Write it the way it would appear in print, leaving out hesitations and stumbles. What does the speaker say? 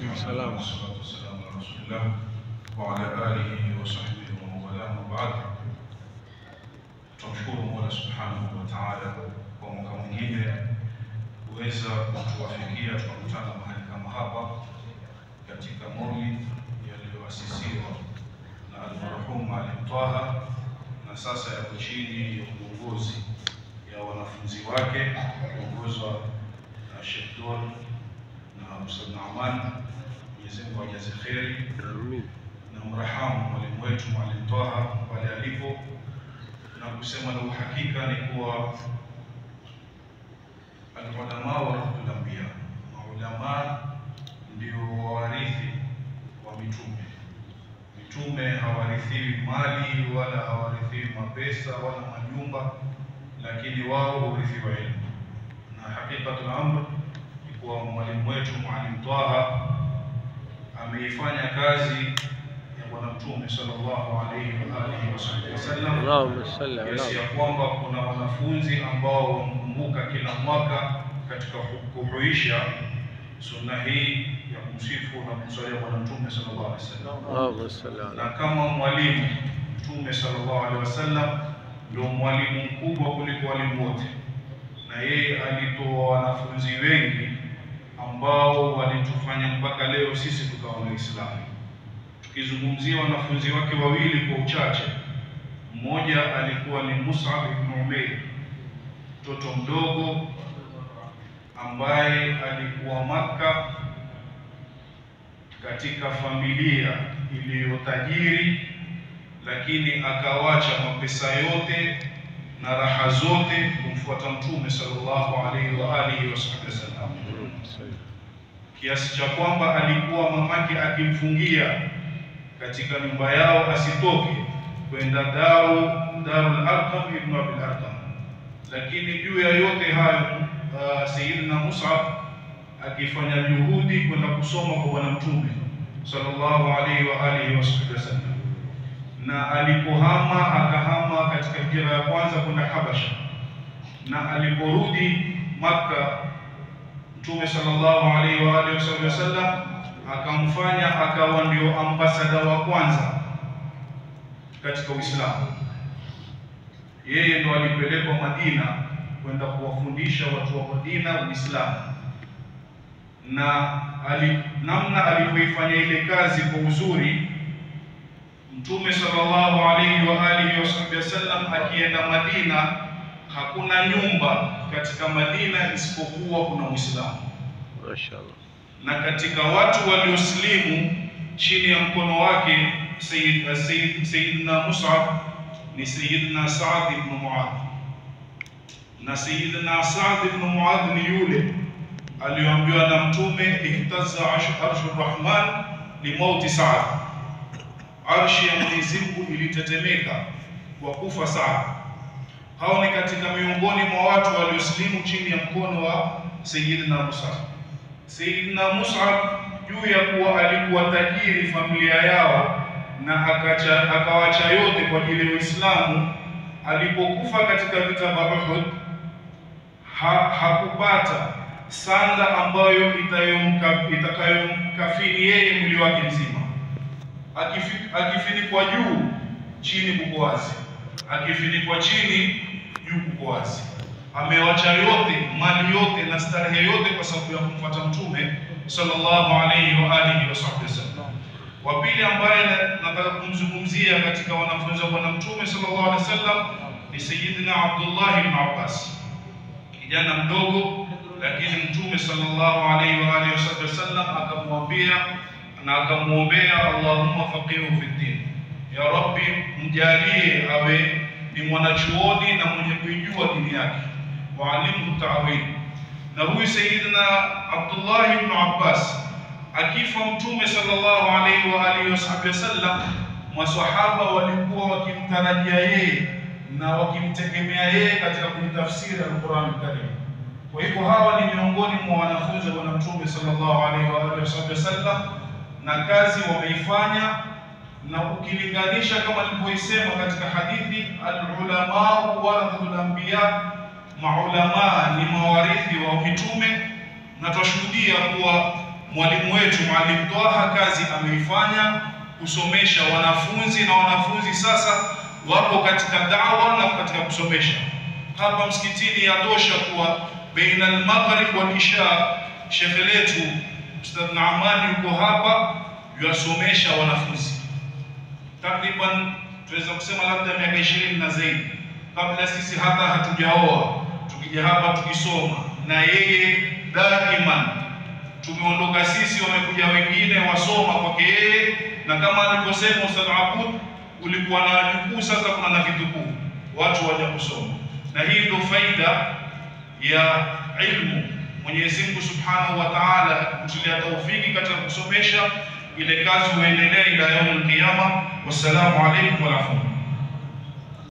Alhamdulillah wassalatu wassalamu ala rasulillah wa ala alihi wa sahbihi wa man wala, wa ba'd. Tunamshukuru Mola Subhanahu wa Ta'ala kwa mwaka mwingine kuweza kutuwafikia tukakutana mahali kama hapa katika maulid yaliyoasisiwa na almarhum Maalim Twaha, na sasa yako chini ya uongozi ya wanafunzi wake kuongozwa na Sheikh Don na Ustadh Naaman. Mwenyezi Mungu ajaze kheri na mrahamu mwalimu wetu Maalim Twaha pale alipo. Na kusema la uhakika ni kuwa al-ulama warathatul anbiya, maulama ndio wawarithi wa mitume. Mitume hawarithiwi mali wala hawarithiwi mapesa wala majumba, lakini wao hurithiwa ilmu. Na hakikatul amr ni kuwa mwalimu wetu Maalim Twaha ameifanya kazi ya Bwana Mtume sallallahu alayhi wa alihi wasallam, kiasi ya kwamba kuna wanafunzi ambao wamkumbuka kila mwaka katika kuhuisha sunna hii ya kumsifu na kumswalia Bwana Mtume sallallahu alaihi wasallam. Na kama mwalimu Mtume sallallahu alaihi wasallam ndio mwalimu mkubwa kuliko walimu wote, na yeye alitoa wanafunzi wengi ambao walitufanya mpaka leo sisi tukawa Waislamu. Tukizungumzia wanafunzi wake wawili kwa uchache, mmoja alikuwa ni Mus'ab ibn Umair, mtoto mdogo ambaye alikuwa Makka katika familia iliyotajiri, lakini akawacha mapesa yote na raha zote kumfuata Mtume sallallahu alaihi wa alihi wasallam, kiasi cha kwamba alikuwa mamake akimfungia katika nyumba yao asitoke kwenda Darul Arqam ibn Abil Arqam. Lakini juu ya yote hayo, Sayyidina Mus'ab akifanya juhudi kwenda kusoma kwa Bwana Mtume sallallahu alaihi wa alihi wasallam, na alipohama akahama katika hijra ya kwanza kwenda Habasha, na aliporudi Makka Mtume sallallahu alaihi wa alihi wasallam akamfanya akawa ndio ambasada wa kwanza katika Uislamu. Yeye ndo alipelekwa Madina kwenda kuwafundisha watu wa Madina Uislamu, na namna alivyoifanya ile kazi kwa uzuri, Mtume sallallahu alaihi wa alihi wasallam akienda Madina, hakuna nyumba katika Madina isipokuwa kuna Muislamu. Mashaallah. Na katika watu walioslimu chini ya mkono wake Sayyidina Mus'ab ni Sayyidina Sa'd ibn Mu'adh. Na Sayyidina Sa'd ibn Mu'adh ni yule aliyoambiwa na Mtume, ihtazza arshur rahman li mauti Sa'd, arshi ya Mwenyezi Mungu ilitetemeka kwa kufa Sa'd. Hao ni katika miongoni mwa watu walioslimu chini ya mkono wa Sayyidina Mus'ab. Sayyidina Mus'ab juu ya kuwa alikuwa tajiri familia yao na akawacha yote kwa ajili ya Uislamu, alipokufa katika vita vya Uhud hakupata sanda ambayo itakayomkafini yeye mwili wake mzima. Akifinikwa juu, chini kuko wazi, akifinikwa chini, juu kuko wazi. Amewacha yote, mali yote na starehe yote kwa sababu ya kumfuata Mtume sallallahu alayhi wa alihi wasallam. Wa pili ambaye nataka kumzungumzia katika wanafunzi wa Bwana Mtume sallallahu alayhi wasallam ni Sayyidina Abdullah ibn Abbas, kijana mdogo, lakini Mtume sallallahu alayhi wa alihi wasallam akamwambia na akamuombea, Allahumma faqihu fi din, ya Rabbi mjalie awe ni mwanachuoni na mwenye kuijua dini yake, waalimhu ta'wil. Na huyu Sayyidina Abdullah ibn Abbas akifa Mtume sallallahu alayhi wa alihi wasallam, maswahaba walikuwa wakimtarajia yeye na wakimtegemea yeye katika kuitafsiri Al-Qur'an Al-Karim. Kwa hivyo hawa ni miongoni mwa wanafunzi wa Mtume sallallahu alayhi wa alihi wasallam, na kazi wameifanya. Na ukilinganisha kama nilivyoisema katika hadithi, al-ulama warathatul anbiya, maulama ni mawarithi wa mitume, na twashuhudia kuwa mwalimu wetu Mwalimu Twaha kazi ameifanya kusomesha wanafunzi, na wanafunzi sasa wapo katika dawa na katika kusomesha. Hapa msikitini yatosha kuwa baina al-maghrib wal isha, shekhe letu Ustadh Naamani yuko hapa yasomesha wanafunzi takriban, tuweza kusema labda miaka 20 na zaidi, kabla sisi hata hatujaoa, tukija hapa tukisoma na yeye daiman. Tumeondoka sisi, wamekuja wengine wasoma kwake yeye, na kama alivyosema Ustadh Abud, ulikuwa na wajukuu, sasa kuna na vitukuu, watu waja kusoma. Na hii ndio faida ya ilmu. Mwenyezi Mungu Subhanahu wa Ta'ala akikutilia taufiki katika kusomesha, ile kazi huendelea ila yaumul qiyama. Wassalamu alaykum wa rahmatullah.